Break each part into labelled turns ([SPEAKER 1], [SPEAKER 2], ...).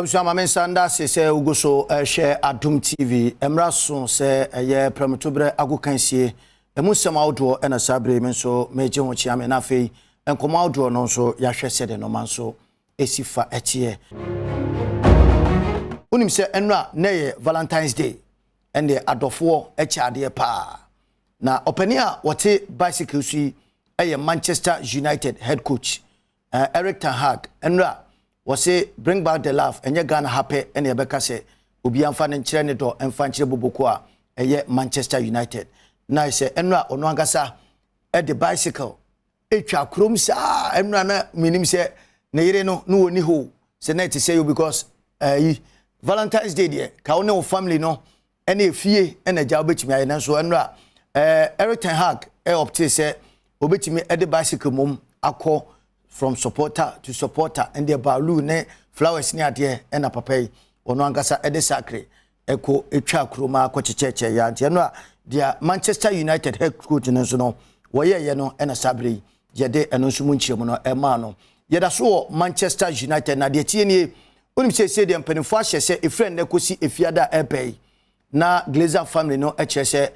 [SPEAKER 1] Abusua, ma me nsa nda ase sɛ wogu so rehwɛ Adom TV. Mmra so sɛ ɛyɛ prɛmtoberɛ agokansie. Ɛmu nsɛm ahodoɔ ɛna saa bere yi me nso megye ho kyea me na afei nkɔmmɔ ahodoɔ no nso yɛahwɛ sɛdeɛ nnoɔma nso ɛsi fa ɛteɛ. Wonim sɛ ɛnora na ɛyɛ Valentine's Day, ɛndeɛ adɔfoɔ kyɛ adeɛ paa. Na ɔpanin a wɔte bicycle so yi yɛ Manchester United head coach Eric ten Hag. Ɛnora wɔse bring back the love, ɛnyɛ Ghana ha pɛ ɛna yɛbɛka sɛ obiara mfa no nkyerɛ ne dɔ mfa nkyerɛ boboko a ɛyɛ Manchester United. Na sɛ ɛnora ɔno ankasa ɛde bicycle ɛtwa kurom saa ɛnora na menim sɛ ne yere no na wɔni hɔ sɛ na ɛte sɛ yo because ɛyi Valentine's Day deɛ ka wo ne wo family no ɛne efie ɛna agya wobɛtumi ayɛ, nanso ɛnora Eric ten Hag ɛ opte sɛ obɛtumi ɛde bicycle mom akɔ from supporter to supporter, ɛndeɛ balloon ne flowers ne adeɛ ɛna papa yi ɔno ankasa ɛde sakre ɛkɔ etwa kurom akɔ kyekyɛkyɛ ya. Nti ɛno a deɛ Manchester United head coach no nso no wɔyɛɛyɛ no ɛna sabere yi yɛde ɛno nso mu nkyerɛmu no ɛmaa no. Yɛda so wɔ Manchester United na deɛ tie nie, wonim sɛ sɛ deɛ mpanimfoɔ ahyɛ sɛ ɛfiri nnɛ kɔsi efiada ɛbɛ yi na Glazer family no kyerɛ sɛ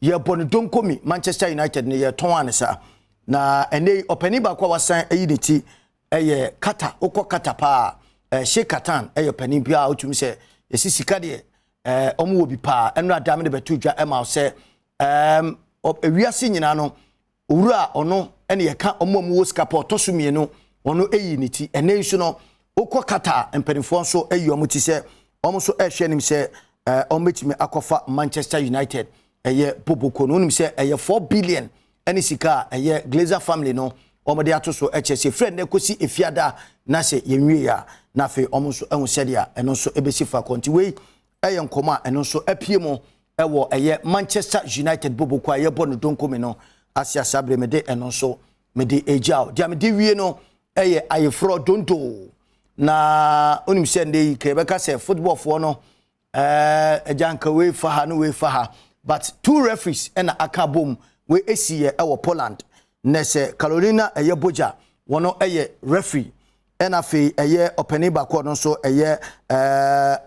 [SPEAKER 1] yɛbɔ no donkomi Manchester United no yɛtɔn ane saa. Na ɛnɛ yi ɔpanin baako a wasan ayi ne ti ɛyɛ Qatar. Wokɔ Qatar paa, Sheikh Katan ɛyɛ panin bi a wotumi sɛ yɛsi sika deɛ ɔmo wɔ bi paa. Ɛno adam de bɛto dwa ɛma sɛ ewiase nyinaa no owura a ɔno ɛna yɛka ɔmo a ɔmo wɔ sika pa ɔtɔ so mmienu, ɔno ayi ne ti. Ɛnɛ nso no wokɔ Qatar, mpanimfoɔ nso ayi ɔmo ti sɛ ɔmo nso ɛrehwɛ anim sɛ ɔmo bɛtumi akɔfa Manchester United ɛyɛ boboko no. Wonim sɛ ɛyɛ 4 billion ɛne sika a ɛyɛ Glazer family no wɔn de ato so ɛkyɛ sɛ efirɛ nnɛ kɔsi efiada na sɛ yɛnwie a na afei wɔn nso ɛho sɛdeɛ ɛno nso ɛbɛsi fa kɔnti. Wei ɛyɛ nkɔmɔ a ɛno nso apue mu ɛwɔ ɛyɛ Manchester United boboko a yɛbɔ no donkomi no ase ase abere mede ɛno nso mede egya o. Deɛ mede wie no ɛyɛ ayeforɔ dondo na onim sɛ ndɛ yi kɛ yɛbɛka sɛ footballfoɔ no ɛgya nka wei fa ha no wei fa ha, but two referees ɛna aka bom. Wei esi yɛ ɛwɔ Poland na sɛ Carolina ɛyɛ Bogya, wɔn ɛyɛ referee, ɛna afei ɛyɛ ɔpanin baako ɔno nso ɛyɛ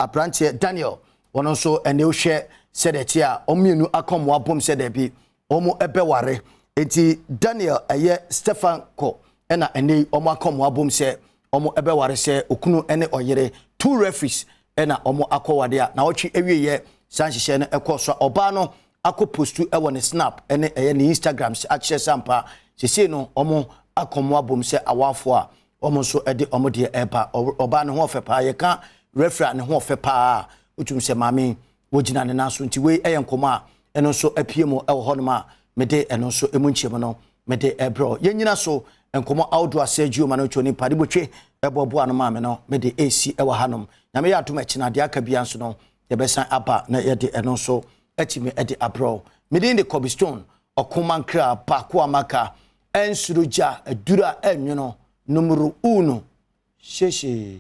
[SPEAKER 1] aberanteɛ Daniel, wɔn nso ɛna ehwɛ sɛdeɛ ɛte a wɔn mmienu aka wɔn abom sɛ dɛbi wɔn ɛbɛware. Eti Daniel ɛyɛ Stefan kɔ ɛna ɛnɛ yi wɔn aka wɔn abom sɛ wɔn ɛbɛware sɛ okunu ɛne ɔyere. Two referees ɛna wɔn akɔware a na wɔtwe awie yɛ saa nhyehyɛ no ɛkɔ so a ɔbaa no akɔ post ɛwɔ ne Snap ɛne ɛyɛ ne Instagram akyerɛ sampa sese no wɔn akɔ wɔn abom sɛ awafoɔ a wɔn nso ɛde wɔn deɛ ɛba. Ɔbaa ne ho ɔfɛ paa, yɛka referee a ne ho ɔfɛ paa, wotum sɛ maame wɔgyina ne nan so. Nti wei ɛyɛ nkɔmɔ a ɛno nso apue mu ɛwɔ hɔnom a mede ɛno nso emu nkyɛn no mede ɛbrɛ yɛn nyina so. Nkɔmɔ ahodoɔ asɛ gyi ma no twɛ nipa de botwe ɛbɔboa no maame no mede esi ɛwɔ hanom. Nyame yɛ atom akyi na adeɛ aka bia nso no yɛbɛsan aba na yɛde ɛno nso atumi ɛde abrɛ. Mede de Kobe Stone ɔkomankra baako a maka ɛnsoro gya aduru a ɛnwono numero uno hyehye.